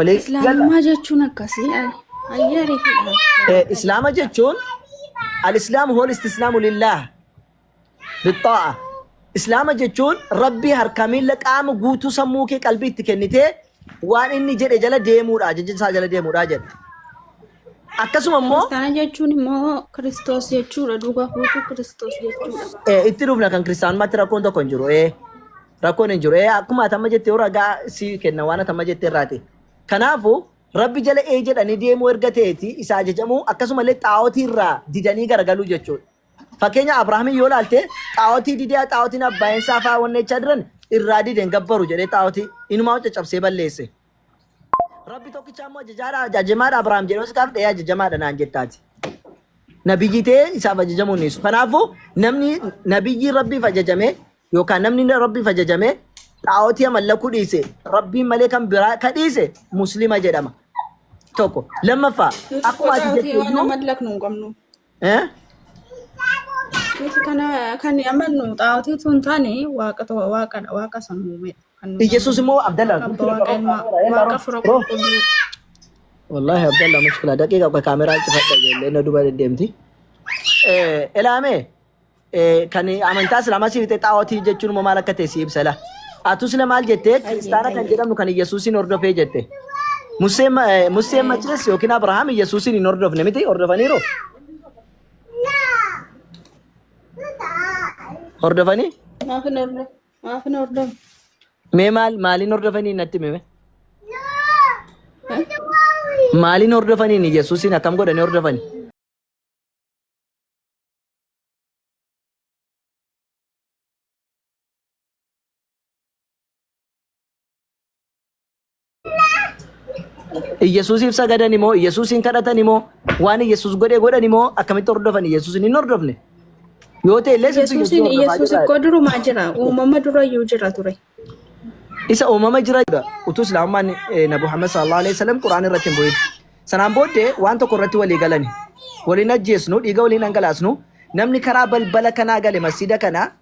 Walii galla? Islaamummaa jechuun akkasii ayyee ariifidha. Islaama jechuun al-islaamu huwal istislaamu lillaah bixxaa'a. Islaama jechuun Rabbii harkaa miilla qaama guutuu sammuu kee qalbii itti kennitee waan inni jedhe jala deemuudha, ajaja isaa jala deemuudha jedha. Akkasuma immoo Kiristaana jechuun immoo Kiristoos jechuudha. Duuka buutuu Kiristoos jechuudha. Itti dhufna kan kiristaanummaatti rakkoon tokko hin jiru. Rakkoon hin jiru. Akkuma ati amma jette yoo ragaa si kenna waan ati amma jette irraati. Kanaafuu Rabbi jala ee jedhanii deemuu erga ta'eeti isa ajajamuu akkasumallee xaa'otii irraa didanii garagaluu jechuudha. Fakkeenya Abrahaamiin yoo ilaalte xaa'otii didee xaa'otiin abbaayinsaa fa'aa wanna jechaa jiran irraa dide hin gabbaru jedhee xaa'otii inumaa caccabsee balleesse. Rabbi tokkicha immoo ajajaadha ajajamaadha Abrahaam jedhee si gaafadhe ee ajajamaadha naan jettaati. Nabiyyi ta'ee isaaf ajajamuu hin dhiisu. Kanaafuu namni nabiyyi Rabbiif ajajame yookaan namni Rabbiif ajajame xaa'ootii amallakuu dhiise Rabbiin malee kan biraa ka dhiise muslima jedhama. Tokko. Lammaffaa Nuti akkuma ati xaa'ootii jette waan iyyuu amallaknu hin qabnu. eh? Nuti kana kan amannu xaa'ootii osoo hin taane waaqa waaqadha waaqa san uumedha. Kan nuti Iyesuus amannu. immoo Abdallah Waaqa abbaa waaqa ilmaa waaqa fura qulqulluu. Wallahi Abdallah mushkila daqiiqa qofa kaameraa cufadha ijoollee na duba deddeemti. Elaamee kan amantaa islaamaa si fixee xaa'ootii jechuun immoo maal akka ta'e si ibsa la. Atu sila maal jettee Hayyee kiristaana kan hayyee. jedhamnu kan Iyyasuusin hordofee jette. Museen Museen machees yookiin Abrahaam Iyyasuusin hin hordofne miti hordofaniiru? Hordofanii? Maaf hin hordofne? Maaf hin hordofne? Mee maal maaliin hordofanii natti hime? Maaliin hordofaniin Iyyasuusin akkam godhanii hordofani? Iyyasuusiif sagadan immoo Iyyasuusiin kadhatan immoo waan Iyyasuus godhe godhan immoo akkamitti hordofan Iyyasuusin hin hordofne. Yoo ta'e illee sintu Iyyasuus Yesuusin hordofaa Yesuus jirra. ikkoo durumaa jira. Uumama durayyuu jira ture. Isa uumama jira utuu islaamummaan Nabi Muhammad sallallahu alaihi wasallam Qur'aan irratti hin bu'in. Sanaan booddee waan tokko irratti walii galani. Waliin ajjeesnu, dhiiga waliin dhangalaasnu, namni karaa balbala kanaa gale masjida kanaa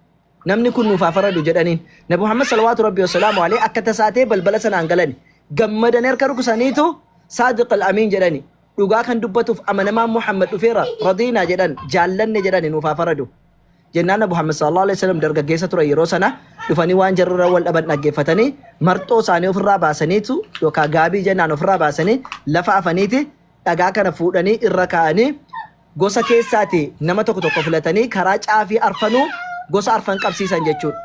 namni kun nuuf haa faradu jedhaniin. Nabi Muhammad salawaatu rabbi wasalaamu alayhi akka tasaa ta'e balbala sanaan galani. Gammadanii harka rukusaniitu Saadiq al-Amiin jedhani. Dhugaa kan dubbatuuf amanamaan Muhammad dhufeera radiinaa jedhan jaallanne jedhani nuuf haa faradu. Jennaan Nabi Muhammad sallallahu alaihi wasallam dargaggeessa ture yeroo sana dhufanii waan jarri irra wal dhaban dhaggeeffatanii marxoo isaanii ofirraa baasaniitu yookaan gaabii jennaan ofirraa baasanii lafa afaniiti dhagaa kana fuudhanii irra kaa'anii gosa keessaati nama tokko tokko filatanii karaa caafii arfanuu gosa arfan qabsiisan jechuudha.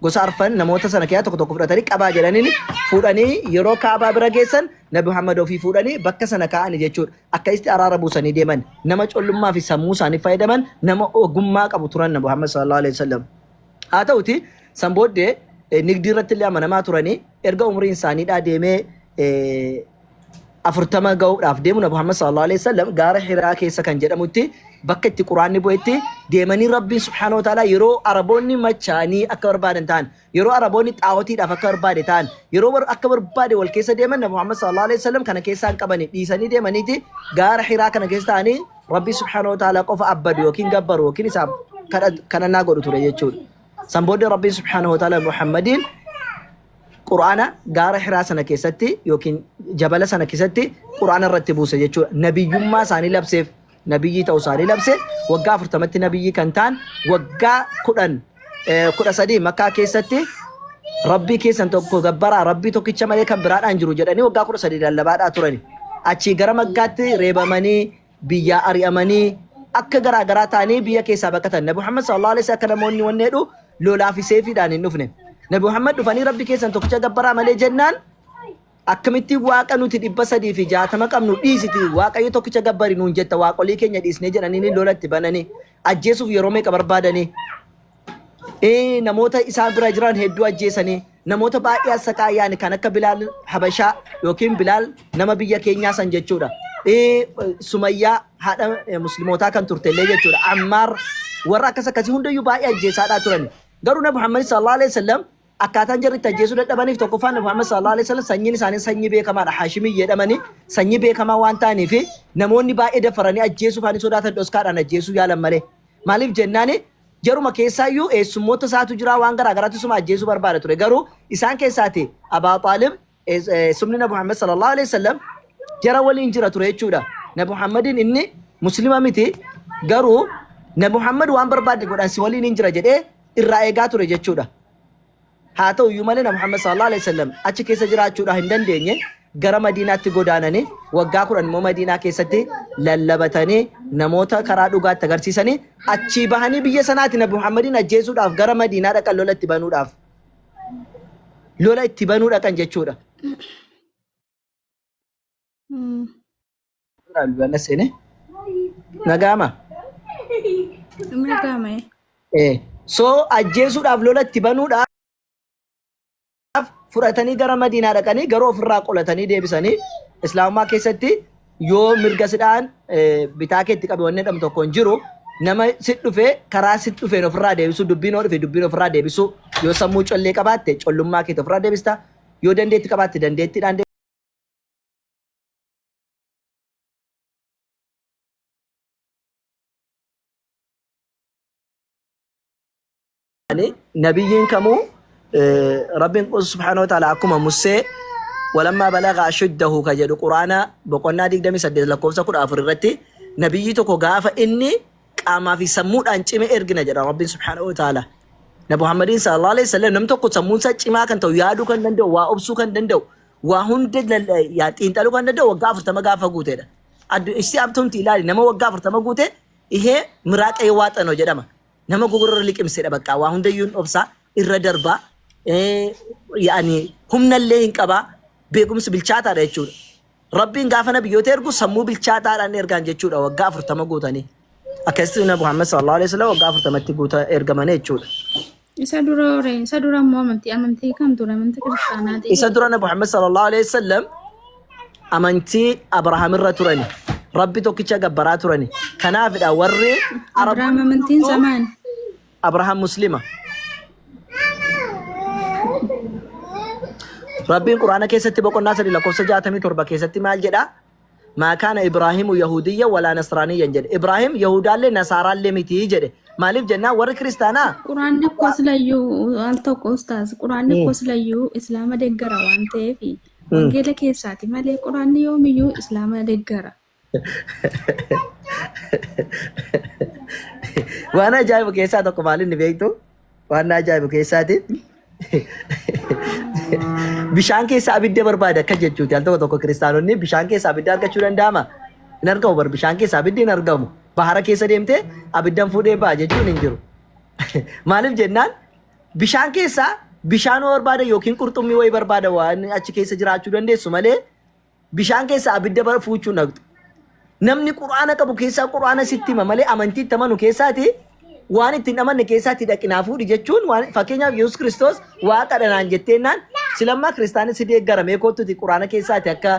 Gosa arfan namoota sana keessaa tokko tokko fudhatanii qabaa jedhaniin fuudhanii yeroo kaabaa bira geessan Nabi Muhammad ofii fuudhanii bakka sana kaa'ani jechuudha. Akka itti araara buusanii deeman nama collummaa fi sammuu isaanii fayyadaman nama ogummaa qabu turan Nabi Muhammad sallallahu alaihi wasallam. Haa ta'uti san booddee nigdii irratti illee amanamaa turanii erga umriin isaaniidhaa deemee 40 ga'uudhaaf deemu Nabi Muhammad sallallahu alaihi wasallam gaara Hiraa keessa kan jedhamutti bakka itti Quraanni bu'etti deemanii Rabbiin subhaanahu wa ta'ala yeroo Araboonni machaanii akka barbaadan ta'an yeroo Araboonni xaawotiidhaaf akka barbaade ta'an yeroo akka barbaade wal keessa deeman Nabi Muhammad sallallahu alaihi wasallam kana keessaa hin qabani dhiisanii deemaniiti gaara Hiraa kana keessa ta'anii Rabbii subhaanahu wa ta'ala qofa abbadu yookiin gabbaru yookiin isaaf kadhannaa godhu ture jechuudha. San booda Rabbiin subhaanahu wa ta'ala Muhammadiin Qur'aana gaara Hiraa sana keessatti yookiin jabala sana keessatti Qur'aana irratti buuse jechuudha. Nabiyyummaa isaanii labseef nabiyyii ta'uu isaanii labse waggaa 40tti nabiyyii kan ta'an waggaa 10 13 Makkaa keessatti Rabbii keessan tokko gabbaraa Rabbii tokkicha malee kan biraadhaan jiru jedhanii waggaa 13 lallabaadhaa turani. Achii gara Makkaatti reebamanii biyyaa ari'amanii akka garaa garaa ta'anii biyya keessaa baqatan. Nabi Muhammad sallallahu alaihi wasallam akka namoonni wanni jedhu lolaa fi seefiidhaan hin dhufne. Nabi Muhammad dhufanii Rabbi keessan tokkicha gabbaraa malee jennaan akkamitti waaqa nuti 360 qabnu dhiisiti waaqayyo tokkicha gabbari nuun jetta waaqolii keenya dhiisnee jedhanii lola itti bananii ajjeesuuf yeroo meeqa barbaadanii Namoota isaan bira jiran hedduu ajjeesanii namoota baay'ee assaqaa yaani kan akka Bilaal Habashaa yookiin Bilaal nama biyya keenyaa san jechuudha. Sumayyaa haadha muslimootaa kan turte illee jechuudha. Ammaar warra akkas akkasii hundayyuu baay'ee ajjeesaadhaa turan. Garuu Nabi Muhammad sallallahu alaihi wasallam akkaataan jarri itti ajjeesuu dadhabaniif tokkoffaan Nabi Muhammad sallallahu alaihi wasallam sanyiin isaanii sanyii beekamaadha. Haashimii jedhamanii sanyii beekamaa waan ta'aniif namoonni baay'ee dafaranii ajjeesuu faanii sodaatan dhoskaadhaan ajjeesuu yaalan malee. Maaliif jennaani jaruma keessaayyuu eessummoota isaatu jira waan garaa garaatu isuma ajjeesuu barbaada ture. Garuu isaan keessaati Abaa Xaalib Sumni Nabi Muhammad sallallahu alaihi wasallam jara waliin jira ture jechuudha. Nabi Muhammadiin inni muslima miti garuu Nabi Muhammad waan barbaade godhan si waliin hin jira jedhee irraa eegaa ture jechuudha. Haa ta'u iyyuu malee Nabi Muhammad sallallahu alaihi wasallam achi keessa jiraachuudhaa hin dandeenye gara Madiinaatti godaananii waggaa 10 immoo Madiinaa keessatti lallabatanii namoota karaa dhugaatti agarsiisanii achii bahanii biyya sanaati Nabi Muhammadiin ajjeesuudhaaf gara Madiinaa dhaqan lola itti banuudhaaf. Lola itti banuu dhaqan jechuudha. Seene. Nagaama. Nagaama. So ajjeesuudhaaf lola itti banuudhaaf fudhatanii gara Madiinaa dhaqanii garuu ofirraa qolatanii deebisanii Islaamummaa keessatti yoo mirga sidhaan bitaa keetti qabe wanni jedhamu tokko hin jiru. Nama sit dhufe karaa sit dhufeen ofirraa deebisuu dubbiin yoo dhufe dubbiin ofirraa deebisuu yoo sammuu collee qabaatte collummaa keetti ofirraa deebista yoo dandeetti qabaatte dandeettiidhaan Nabiyyiin kamuu Rabbiin subhaanahu wa ta'ala akkuma Musee walammaa balaga ashuddahu ka jedhu Quraana boqonnaa 28 lakkoofsa 14 irratti nabiyyii tokko gaafa inni qaamaa fi sammuudhaan cime ergina jedha Rabbiin subhaanahu wa ta'ala. Nabi Muhammadiin sallallahu alaihi wasallam namni tokko sammuun isaa cimaa kan ta'u yaaduu kan danda'u waa obsuu kan danda'u waa hunda xiinxaluu kan danda'u waggaa 40 gaafa guuteedha. Addu issi abtumti ilaali nama waggaa 40 guute ihee miraaqa waaxanoo jedhama. Nama gogorra liqimsedha bakka waa hundayyuu hin obsaa irra darbaa yaani humnallee hin qabaa beekumsi bilchaataadha jechuudha. Rabbiin gaafa nabiyyoota ergu sammuu bilchaataadhaan ergaan jechuudha waggaa 40 guutanii. Akkasitti Nabi Muhammad sallallahu alaihi wasallam waggaa 40tti guuta ergamanii jechuudha. Isa dura horee isa dura immoo amantii amantii kam ture amantii kiristaanaati. Isa dura Nabi Muhammad sallallahu alaihi wasallam amantii Abrahaam irra turani. Rabbi tokkicha gabbaraa turani. Kanaafidha warri Abrahaam amantiin isaa maali? Abrahaam Muslima. Rabbiin Quraana keessatti boqonnaa 3 lakkoofsa 67 keessatti maal jedha? Maa kaana Ibraahimu Yahuudiyyan walaa Nasraaniyyan jedhe. Ibraahim Yahuudaallee Nasaaraallee miti jedhe. Maaliif jennaan warri kiristaanaa Quraanni akkoo silayyuu al tokko ustaaz quraanni akkoo silayyuu islaama deggara waan ta'eef wangeela keessaati malee quraanni yoomiyyuu islaama deggara. Waan ajaa'ibu keessaa tokko maal inni beektu? Waan na ajaa'ibu keessaati. Bishaan keessa abidda barbaada akka jechuuti. Al tokko tokko kiristaanonni bishaan keessa abidda argachuu danda'ama? Hin argamu bar bishaan keessa abiddi hin argamu. Bahara keessa deemtee abiddan fuudhee ba'a jechuun hin jiru. Maaliif jennaan bishaan keessaa bishaan barbaada yookiin qurxummii wayii barbaada waan achi keessa jiraachuu dandeessu malee Bishaan keessaa abidda bara fuuchuu naqxu. Namni qur'aana qabu keessaa qur'aana sitti hima malee amantii itti amanu keessaati waan itti hin amanne keessaatti dhaqinaa fuudhi jechuun waan fakkeenyaaf Yesuus Kiristoos waaqadha naan jetteennaan silammaa kiristaanni si deeggaramee kottuti qur'aana keessaati akka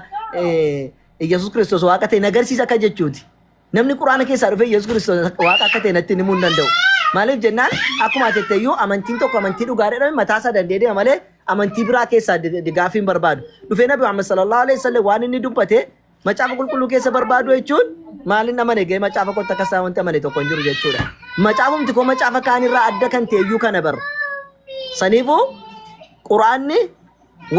Yesuus Kiristoos waaqa ta'e nagarsiisa akka jechuuti. Namni Qur'aana keessaa dhufee Yesuus Kiristoos Waaqa akka ta'e natti himuu hin danda'u. Maaliif jennaan akkuma ati jette iyyuu amantiin tokko amantii dhugaa jedhame mataa isaa danda'ee deema malee amantii biraa keessaa gaaffii hin barbaadu. Dhufee Nabi Muhammad sallallahu alaihi wasallam waan inni dubbate macaafa qulqulluu keessa barbaadu jechuun maaliin amane ga'ee macaafa kootti akka isaa wanti amane tokko hin jiru jechuudha. Macaafumti koo macaafa kaanirraa adda kan ta'e iyyuu kana bara. Saniifuu Qur'aanni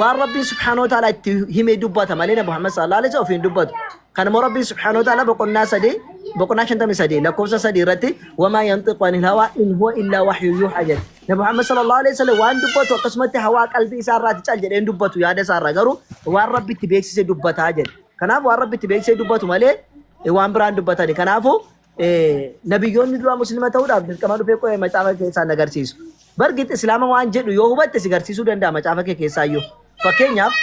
waan Rabbiin subhaanahu wa ta'ala itti himee dubbata malee Nabi Muhammad sallallahu alaihi wasallam ofiin dubbatu. Kana immoo Rabbiin subhaanahu wa ta'ala boqonnaa 3 boqonnaa 53 lakkoofsa 3 irratti wamaa yanxiqu anil hawaa in huwa illaa wahyu yuuhaa jedhe. Nabi Muhammad sallallahu alaihi wasallam waan dubbatu akkasumatti hawaa qalbii isaa irraati cal jedhee hin dubbatu yaada isaa irraa garuu waan Rabbi itti beeksise dubbataa jedhe. Kanaaf waan Rabbi itti beeksise dubbatu malee waan biraan dubbatani. Kanaafuu Nabiyyoonni duraa muslima ta'uudhaaf dirqama dhufee qo'ee macaafa keessaa hin agarsiisu. Bargit islaama waan jedhu yoo hubatte si garsiisuu danda'a macaafa kee keessaayyuu. Fakkeenyaaf